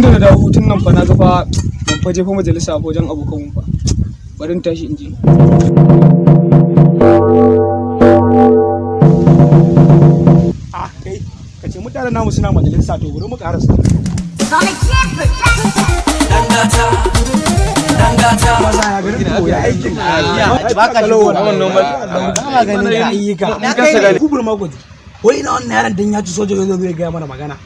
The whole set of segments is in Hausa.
Tunda na dawo hutun nan fa na ga fa ban fa je fa majalisa fa wajen abokan mu fa. Bari in tashi in je. Ah, kai ka ce mutanen namu suna majalisa, to bari mu karasa. Maza, ya garin ko ya aikin? Ba ka shigo. Ba ma ganin ka ayyuka. Na kai. Kubur magoji. Wai ina wannan yaron dan ya ci soja zai zo ya gaya mana magana?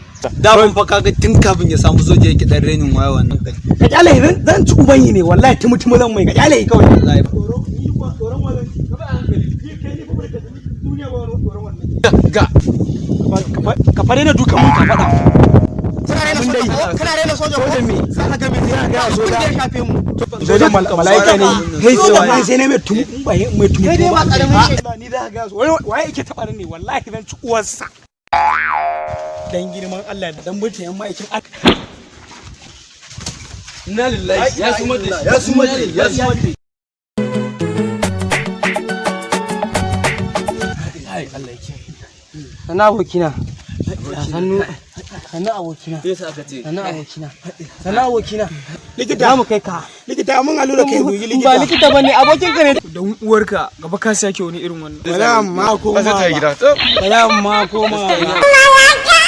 Daman fa kaga tun kafin ya samu soja yake dan renin wayo wannan kai. Ka kyale, zan ci uban yi ne wallahi, tumutumu zan mai, ka kyale kawai. Wallahi. Tsoro ni ba tsoron wannan, ka ba hankali ni, kai ni kuma da duniya ba wani tsoron wannan. Ga. Ka fare na dukan mun ka faɗa. Kana raina soja ko? Kana raina soja ko? Sojan me? Za ka ga me Yana gaya soja. Abin da ya shafe mu. Sojan mala'ika ne. Kai sojan tsaye. ma sai ne mai tumu in ba mai tumu. Kai dai ba karamin shi. Ni za ka ga wai waye yake taba ni ne? Wallahi zan ci uwarsa. Dan girman Allah da dan mutum yan ma'aikin aka. Inna lillahi, ya suma da ya suma da ya suma da. Sannu abokina. Sannu. Sannu abokina. Yasa aka ce. Sannu abokina. Sannu abokina. Likita. Za mu kai ka. Likita, mun allura kai bugi likita. Ba likita bane, abokinka ne. Dan uwarka, gaba ka sake wani irin wannan. Ba za ma koma ba. Ba za ma koma ba.